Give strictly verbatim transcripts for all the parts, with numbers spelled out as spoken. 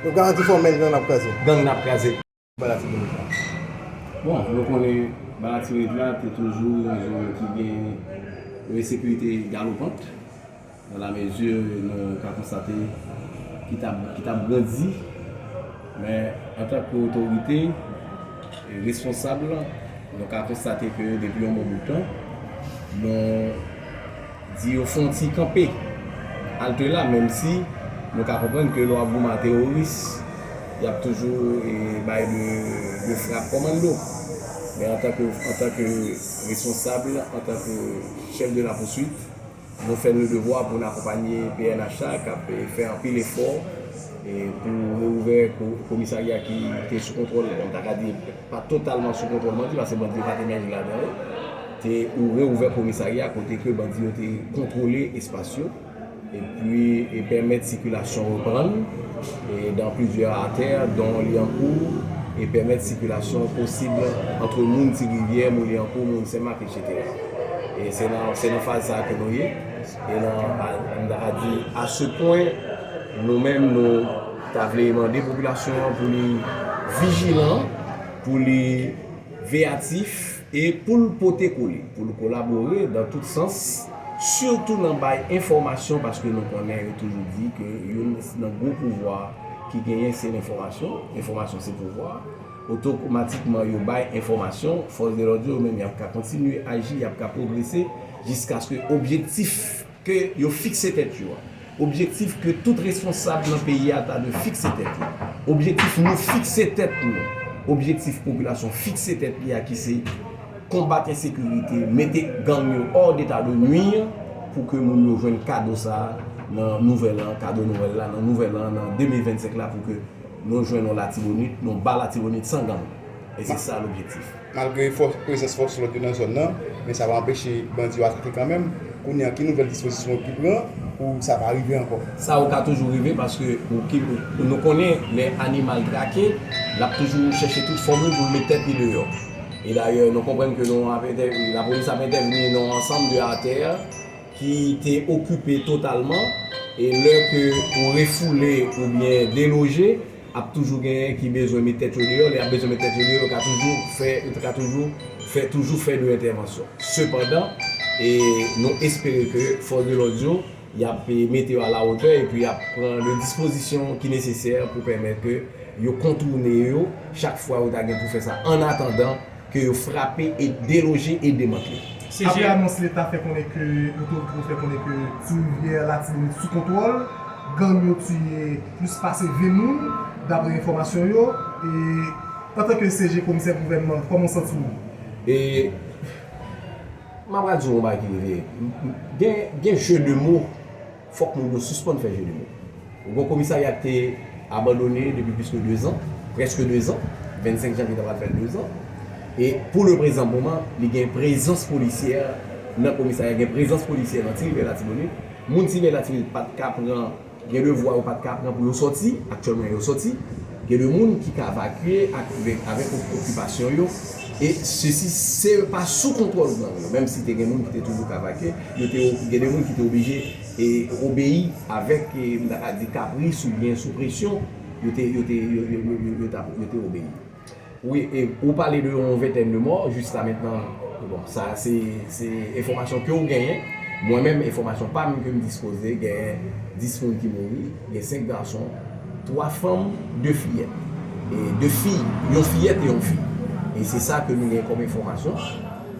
Ou ka santi fò men gang ap kraze. Gang ap kraze. Ba Latibonit la. Bon, nou konnen Ba Latibonit la te toujou yon zòn ki gen yon ensekirite galopant, nan la mezi nou ka konstate ki t ap, ki t ap grandi. Men antanke otorite, responsab, nou ka konstate ke depi yon bon bout tan, nou di yo fè yon ti kanpe alte la, menm si nou ka konprann ke lè w ap goumen ak teworis, y ap toujou e, bay de, de frap kòmando. Men antanke, antanke responsab, antanke chèf de la pousuit, nou fè nou devwa pou n akonpanye P N H la k ap e, fè anpil efò e, pou reouvè ko- komisarya ki te sou kontwòl, bon, m ta ka di pa totalman sou kontwòl bandi, paske bandi yo pa te mèt ladan yo, te ou reouvè komisarya kote ke bandi yo te kontwole espas yo, epi e pèmèt sikilasyon reprann e dan plizyè atè, don Lyankou, e pèmèt sikilasyon posib ant moun Ti Rivyè, moun Lyankou, moun Senmak, etsetera. E se nan, se nan faz sa a ke nou ye. E nan, a, m ta ka di, a se pwen, nou menm, nou ta vle mande popilasyon an pou li vijilan, pou li veyatif e pou l pote kole, pou l kolabore dan tout sans, sitou nan bay enfòmasyon, paske nou konnen yo toujou di ke youn nan gwo pouvwa ki genyen se lenfòmasyon, enfòmasyon se pouvwa. Otomatikman yo bay enfòmasyon, fòs de lòd yo menm y ap ka kontinye aji, y ap ka pwogrese jiskaske objektif ke yo fikse tèt yo a. Objektif ke tout responsab nan peyi a ta dwe fikse tèt yo. Objektif nou fikse tèt nou. Objektif popilasyon fikse tèt li a ki se konbat ensekirite, mete gang yo hors d'état de nuire pou ke moun yo jwenn kado sa a nan nouvèl an, kado Nwèl la, nan nouvèl an, nan de mil vennsenk la pou ke nou jwenn yon Latibonit, nou ba Latibonit san gang. E se sa lobjektif. Malgre fòs, prezans fòs lòd yo nan zòn nan, men sa pa anpeche bandi yo atake kanmenm. Kounye a, ki nouvèl dispozisyon ki pran pou sa pa rive ankò? Sa yo ka toujou rive paske ou ki, nou konnen lè animal trake, l ap toujou chèche tout fòmil pou l met tèt li deyò. E dayè, nou konprann ke nou ap entè- lapolis ap entèvni nan yon ansanm de atè ki te okipe totalman, e lè ke ou refoule oubyen deloje, ap toujou genyen ki bezwen met tèt yo deyò, lè y ap bezwen met tèt yo deyò, yo ka toujou fè, yo ka toujou fè, toujou fè de entèvansyon. Sepandan, e nou espere ke fòs de lòd yo, y ap mete yo a la wotè epi y ap pran le dispozisyon ki nesesè pou pèmèt ke yo kontounen yo chak fwa yo ta gen pou fè sa, an atandan ke yo frape e deloje e demantle. Apre anons Leta fè konnen ke, otorite yo fè konnen ke Ti Rivyè, Latibonit sou kontwòl, gang yo tiye plis pase ven moun, dapre enfòmasyon yo. E antanke C G, komisè gouvènman, kòman w santi w? E m ap di w yon bagay ki rive. Gen, gen jeu de mots, fòk moun yo sispann fè jeu de mots. Ou gen komisarya ki te abandone depi plis ke dezan, prèske dezan, vennsenk janvye ta pral fè dezan. E pou le prezan moman, li gen prezans polisyè nan komisarya, gen prezans polisyè nan Ti Rivyè Latibonit. Moun Ti Rivyè Latibonit pa t ka pran, gen devwa yo pa t ka pran pou yo sòti, aktyèlman yo sòti. Gen de moun ki ka vakye ak, avèk okipasyon yo. E sesi se pa sou kontwòl gang yo, menm si te gen moun ki te toujou ka vakye, yo te, gen de moun ki te oblije e obeyi avèk, e, m ta ka di, kapris oubyen sou presyon, yo te, yo te, yo, yo, yo, yo, yo t ap, yo te obeyi. Wi, e ou pale de yon ventèn de mò, jiska mentnan, bon, sa se, se enfòmasyon ke w genyen. Mwen menm, enfòmasyon pa m ke m dispoze, gen dis moun ki mouri, gen senk gason, twa fanm, de fiyèt. E de fi, yon fiyèt e yon fi. E se sa ke nou gen kòm enfòmasyon.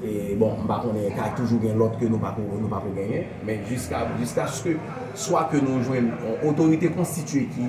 E bon, m pa konnen, ka toujou gen lòt ke nou pako, nou pako genyen, men jiska, jiskaske swa ke nou jwenn yon otorite konstitye ki,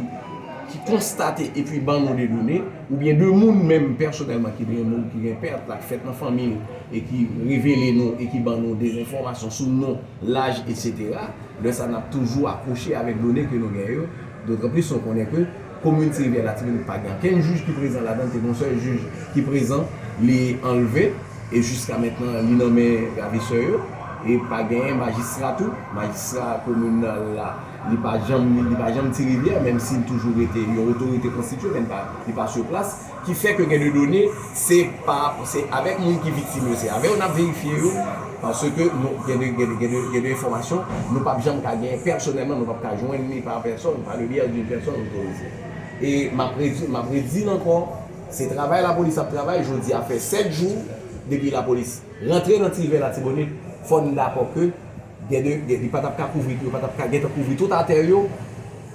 ki konstate epi ban nou de done, oubyen de moun menm pèsonèlman ki gen moun ki gen pèt la k fèt nan fanmi l e ki revele nou e ki ban nou de enfòmasyon sou non, laj, etsetera. Lè sa n ap toujou akwoche avèk done ke nou gen yo, dotranplis nou konnen ke komin Ti Rivyè Latibonit pa gen okenn jij ki prezan ladan l, te gen yon sèl jij ki prezan, li anlve, e jiska mentnan li nan men ravesè yo, e pa genyen majistra tou, majistra kominal la, li pa janm, li pa janm Ti Rivyè, menm si l toujou rete yon otorite konstitye, men li pa, li pa sou plas. Ki fè ke gen de done, se pa, se avèk moun ki viktim yo, se avè yo n ap verifye yo, paske nou, gen de, gen de, gen de, gen de enfòmasyon, nou p ap janm ka genyen pèsonèlman, nou p ap ka jwenn li pa pèsòn, pa le biais d'une personne autorisée. E m ap redi, m ap redi l ankò, se travay lapolis ap travay, jodi a fè sèt jou depi lapolis rantre nan Ti Rivyè Latibonit, fò n dakò ke gen de, gen, li pa t ap ka kouvri, yo pa t ap ka gentan kouvri tout atè yo.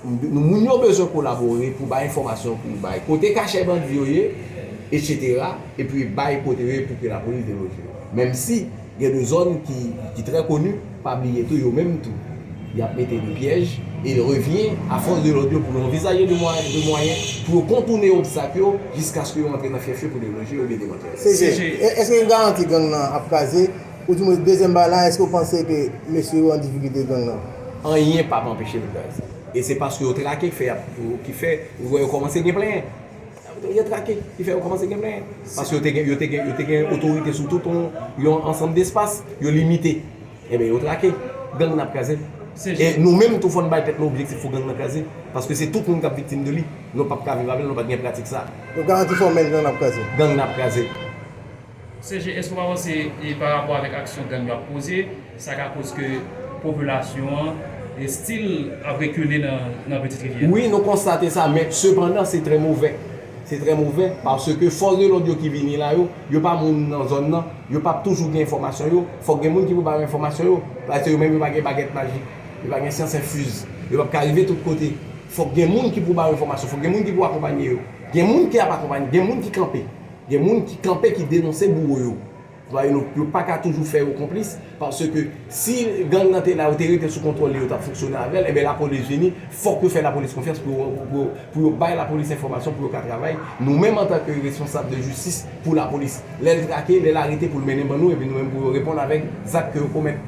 Nou, moun yo bezwen kolabore pou bay enfòmasyon, pou bay kote kachè bandi yo ye, etsetera, epi bay kote yo ye pou ke lapolis deloje yo. Menm si gen de zòn ki, ki trè koni, pa bliye tou, yo menm tou, y ap mete de pyèj, e revyen a fòs de lòd yo pou yo anvizaje de mwayen, de mwayen pou yo kontounen obstak yo jiskaske yo antre nan fyèf yo pou deloje yo oubyen demantle yo. C G, e- èske gen garanti gang nan ap kraze? Ou di mwen, dezyèm bagay la, èske w panse ke mesye yo an difikilte gang nan? Anyen p ap anpeche l kraze. E se paske yo trake k fè y ap, ki fè ou wè yo kòmanse gen plenyen. Yo trake, ki fè yo kòmanse gen plenyen. Paske yo te gen, yo te gen, yo te gen otorite sou tout yon, yon ansanm despas, yo limite. Enben, yo trake. Gang nan ap kraze. E nou menm tou, fò n bay tèt nou objektif pou gang nan kraze. Paske se tout moun k ap viktim de li. Nou p ap ka viv avè l, nou pa t gen pratik sa. Yo garanti fòmèl gang nan ap kraze. Gang nan ap kraze. C G, èske w pa panse, e, pa rapò avèk aksyon gang yo ap poze, sa ka koz ke popilasyon an, e, still ap rekile nan, nan Petite Rivière? Wi, nou konstate sa, men sepandan, se trè movè. Se trè movè, paske fòs de lòd yo ki vini la yo, yo pa moun nan zòn nan, yo p ap toujou gen enfòmasyon yo, fòk gen moun ki pou ba yo enfòmasyon yo, paske yo menm yo pa gen bagèt majik, yo pa gen syans enfiz, yo p ap ka rive tout kote. Fòk gen moun ki pou ba yo enfòmasyon, fòk gen moun ki pou akonpanye yo. Gen moun ki ap akonpanye, gen moun ki kanpe. Gen moun ki kanpe, ki denonse bouwo yo. Yo pa ka toujou fè yo konplis, paske si gang nan te la, yo te rete sou kontwòl li, yo t ap fonksyone avè l, enben lapolis vini, fòk yo fè lapolis konfyans pou yo, pou yo, pou yo bay lapolis enfòmasyon pou yo ka travay. Nou menm antanke responsab de jistis pou lapolis, lè l trake, lè l arete pou l mennen ban nou, epi nou menm pou yo reponn avèk zak ke yo komèt.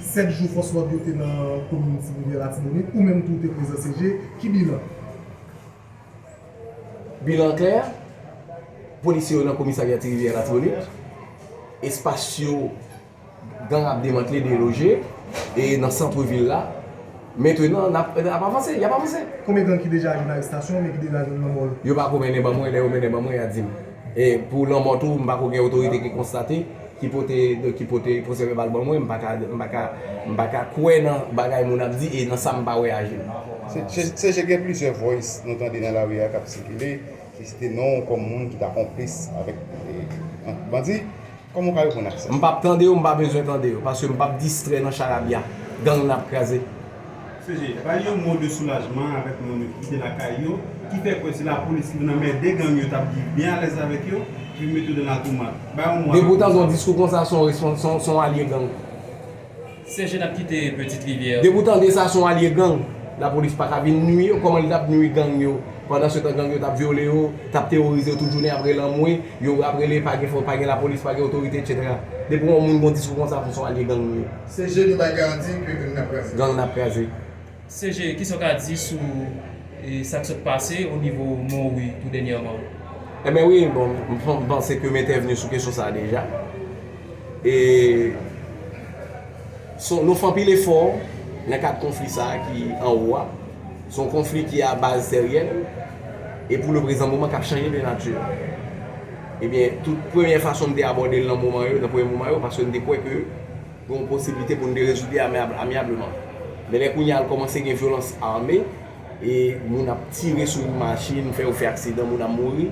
Sèt jou fòs lòd yo te nan komin Ti Rivyè Latibonit, ou menm tou w te prezan C G, ki bilan? Bilan klè, polisye yo nan komisarya Ti Rivyè Latibonit, espas yo gang ap demantle, deloje, e nan sant vil la, mentenan, n ap, n ap avanse, y ap avanse. Konbyen gang ki deja jwenn arestasyon, oubyen ki deja jwenn lanmò yo? Yo pako mennen ban mwen, lè yo mennen ban mwen, y a di m. E pou lanmò tou, m pako gen otorite ki konstate, ki pote, ki pote pwosè vèbal ban mwen, m pa ka, m pa ka, m pa ka kwè nan bagay moun ap di e nan sa m pa wè a je m. Se, se, se gen plizyè voice nou tande nan lari a k ap sikile, ki site non w kòm moun ki ta konplis avèk, e, bandi. Kòman w ka reponn ak sa? M p ap tande yo, m pa bezwen tande yo, paske m p ap distrè nan charabya. Gang nan ap kraze. C G, bay yon mo de soulajman avèk moun yo ki kite lakay yo, ki fè kwè se lapolis ki vin anmède gang yo t ap viv byen alèz avèk yo, ki vin mete yo dan latouma. Bay yon mo avèk moun sa yo. Depi w tande yon diskou konsa, se yon respons-, se yon, se yon alye gang. C G, n ap kite Petite Rivière. Depi w tande sa, se yon alye gang. Lapolis pa ka vin nwi yo, kòman li t ap nwi gang yo? Pandansetan gang yo t ap vyole yo, t ap teworize yo tout jounen, ap rele anmwe, yo ap rele pa gen fò, pa gen lapolis, pa gen otorite, etsetera. Depi yon moun gen yon diskou konsa, se yon alye gang li ye. Se je nou bay garanti ke gang nan ap kraze. Gang nan ap kraze. C G, kisa w ka di sou, e, sa k sot pase o nivo Monwi tou dènyèman? Enben wi, bon, m, m panse ke m entèvni sou kesyon sa a deja. E, Se yon, nou fè anpil efò nan kad konfli sa a ki anwo a. Se yon konfli ki a baz tèryèl. E pou le prezan moman k ap chanje de nati. Ebyen, tout premyè fason m te abòde l nan moman yo, nan premye moman yo, paske m te kwè ke gen yon posiblite pou n te rezoud li amyab-, amyableman. Men lè kounye a l kòmanse gen vyolans ame, e moun ap tire sou machin, fè yo fè aksidan, moun ap mouri,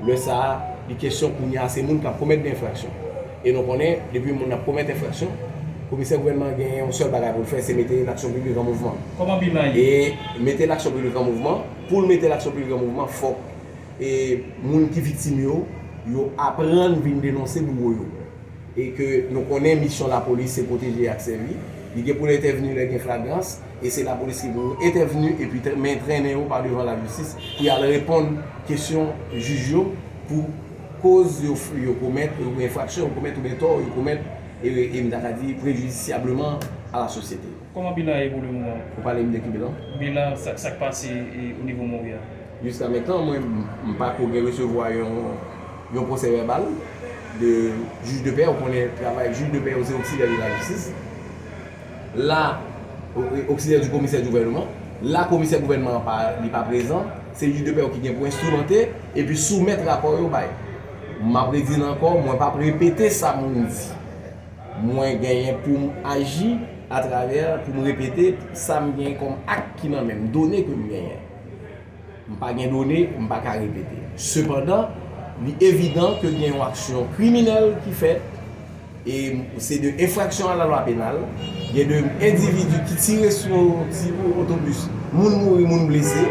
lè sa a, li kesyon kounye a se moun k ap komèt de enfraksyon. E nou konnen, depi moun ap komèt enfraksyon, komisè gouvènman an gen yon sèl bagay pou l fè, se mete laksyon piblik an mouvman. Kòman bilan ye? E mete laksyon piblik an mouvman, pou l mete laksyon piblik an mouvman, fòk, e, moun ki viktim yo, yo aprann vin denonse bouwo yo. E ke nou konnen misyon lapolis se pwoteje ak sèvi. Li gen pou l entèvni lè gen flagrans, e se lapolis ki pou entèvni epi tre-, men trennen yo pa devan lajistis pou y al reponn kesyon jij yo pou koz yo, yo komèt, enfraksyon yo komèt oubyen tò yo komèt, e, e m ta ka di prejidisyableman a la sosyete. Kòman bilan ye pou le moman? Ou pale m de ki bilan? Bilan sa, sa k pase, e, o nivo Monwi a. Jiska mentan, mwen, m, m pako gen resevwa yon, yon pwosè vèbal de jij de pè. Ou konnen travay jij de pè yo se oksilyè de lajistis. La, o-, oksilyè di komisè di gouvènman. La, komisè gouvènman an pa, li pa prezan. Se jij de pè yo ki gen pou enstrimante epi soumèt rapò yo bay. M ap redi l ankò, mwen p ap repete sa moun di. Mwen genyen pou m aji atravè, pou m repete sa m genyen kòm ak ki nan men m, done ke m genyen. M pa gen done, m pa ka repete. Sepandan, li evidan ke gen yon aksyon kriminèl ki fèt, e se de enfraksyon a la lwa penal, gen de endividi ki tire sou yon ti otobis, moun mouri, moun blese,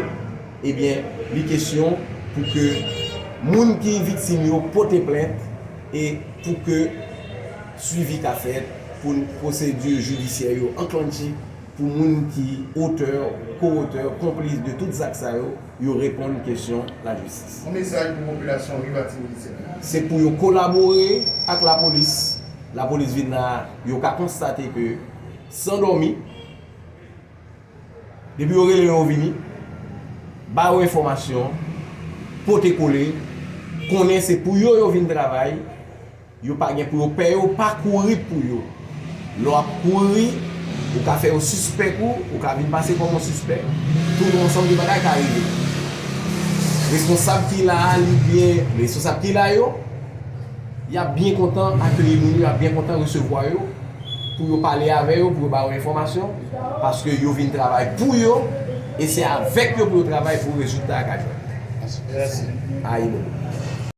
ebyen, li kesyon pou ke moun ki viktim yo pote plent e pou ke swivi ka fèt, pou pwosedi jidisyè yo anklanchi, pou moun ki otè, ko-otè, konplis de tout zak sa yo, yo reponn kesyon lajistis. Yon mesaj pou popilasyon Rivatimidi, silvouplè. Se pou yo kolabore ak lapolis. Lapolis vin la, yo ka konstate ke san dòmi, depi yo rele yo, yo vini, ba yo enfòmasyon, pote kole, konnen se pou yo yo vin travay, yo pa gen pou yo pè yo, pa kouri pou yo. Lè w ap kouri, ou ka fè yo sispèk ou, ou ka vin pase kòm yon sispèk. Tout yon ansanm de bagay ka rive. Responsab ki la a, li byen, responsab ki la yo, y ap byen kontan akeyi moun yo, y ap byen kontan resevwa yo, pou yo pale avè yo, pou yo ba yo enfòmasyon, paske yo vin travay pou yo, e se avèk yo pou yo travay pou rezilta a ka jwenn. Ayi, bon.